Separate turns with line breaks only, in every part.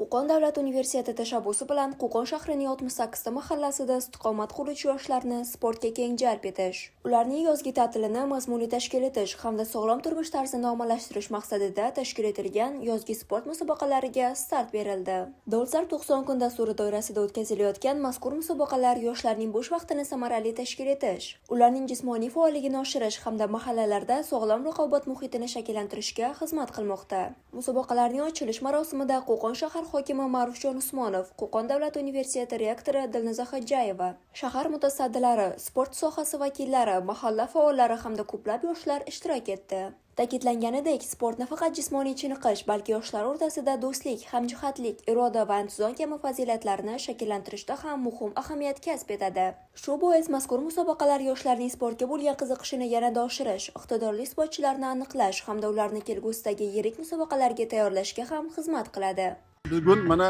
Qo'qon davlat universiteti tashabbusi bilan Qo'qon shahrining 68 ta mahallasida istiqomat qiluvchi yoshlarni sportga keng jalb etish, ularning yozgi ta'tilini mazmunli tashkil etish hamda sog'lom turmush tarzini ommalashtirish maqsadida tashkil etilgan yozgi sport musobaqalariga start berildi. Dolzarb 90 kun dasturi doirasida o'tkazilayotgan mazkur musobaqalar yoshlarning bo'sh vaqtini samarali tashkil etish, ularning jismoniy faolligini oshirish hamda mahallalarda sog'lom raqobat muhitini shakllantirishga xizmat qilmoqda. Musobaqalarning ochilish marosimida Qo'qon shahar hokimi Ma'rufjon Usmonov, Qo'qon davlat universiteti rektori Dilnoza Xodjayeva, shahar mutasaddilari, sport sohasi vakillari, mahalla faollari hamda ko'plab yoshlar ishtirok etdi. Ta'kidlanganidek, sport nafaqat jismoniy chiniqish, balki yoshlar o'rtasida do'stlik, hamjihatlik, iroda va intizom kabi fazilatlarni shakllantirishda ham muhim ahamiyat kasb etadi. Shu bois mazkur musobaqalar yoshlarning sportga bo'lgan qiziqishini yanada oshirish, iqtidorli sportchilarni aniqlash hamda ularni kelgusidagi yirik musobaqalarga tayyorlashga ham xizmat qiladi.
Bugun mana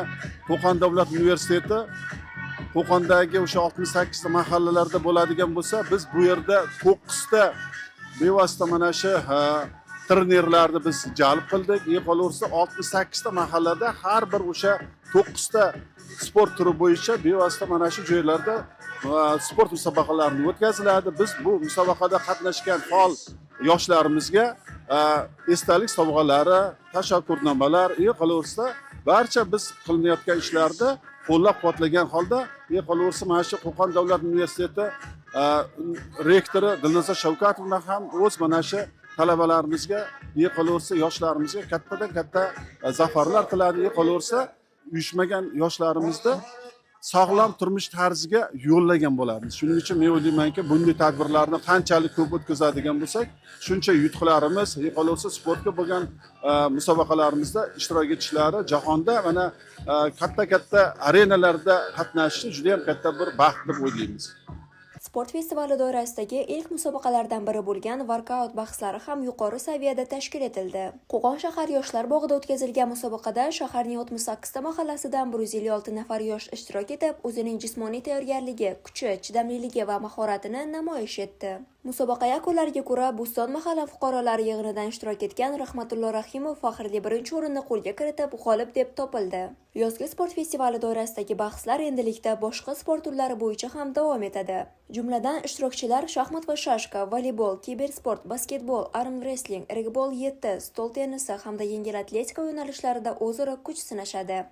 Qo'qon davlat universiteti Qo'qondagi o'sha 68 ta mahallalarda bo'ladigan bo'lsa, biz bu yerda to'qqizta bevosita mana shu trenerlarni biz jalb qildik. И qolaversa, 68 ta mahallada har bir o'sha to'qqizta sport turi bo'yicha bevosita mana shu joylarda sport musobaqalarini o'tkaziladi. Biz bu musobaqada qatnashgan faol yoshlarimizga esdalik sovg'alari, tashakkurnomalar, и qolaversa, barcha biz qilinayotgan ishlarda qo'llab quvvatlagan holda, и qolaversa, mana shu Qo'qon davlat universiteti rektori Dilnoza Shavkatovna ham o'z mana shu talabalarimizga, и qolaversa, yoshlarimizga kattadan katta zafarlar tiladi. И qolaversa, uyushmagan yoshlarimizni sog'lom turmush tarziga yo'llagan bo'lamiz. Shuning uchun men o'ylaymanki, bunday tadbirlarni qanchalik ko'p o'tkazadigan bo'lsak, shuncha yutuqlarimiz, qolaversa, sportga bo'lgan musobaqalarimizda ishtirok etishlari, jahonda mana katta katta arenalarda qatnashishi juda yam katta bir baxt deb o'ylaymiz.
Sport festivali doirasidagi ilk musobaqalardan biri bo'lgan workout bahslari ham yuqori saviyada tashkil etildi. Qo'qon shahar yoshlar bog'ida o'tkazilgan musobaqada shaharning 68 ta mahallasidan 156 nafar yosh ishtirok etib, o'zining jismoniy tayyorgarligi, kuchi, chidamliligi va mahoratini namoyish etdi. Musobaqa yakunlariga ko'ra, Bo'ston mahalla fuqarolari yig'inidan ishtirok etgan Rahmatullo Rahimov faxrli birinchi o'rinni qo'lga kiritib, g'olib deb topildi. Yozgi sport festivali doirasidagi bahslar endilikda boshqa sport turlari bo'yicha ham davom etadi. Jumladan, ishtirokchilar shaxmat va shashka, voleybol, kibersport, basketbol, armwrestling, regbol 7, stol tennisi hamda yengil atletika yo'nalishlarida o'zaro kuch sinashadi.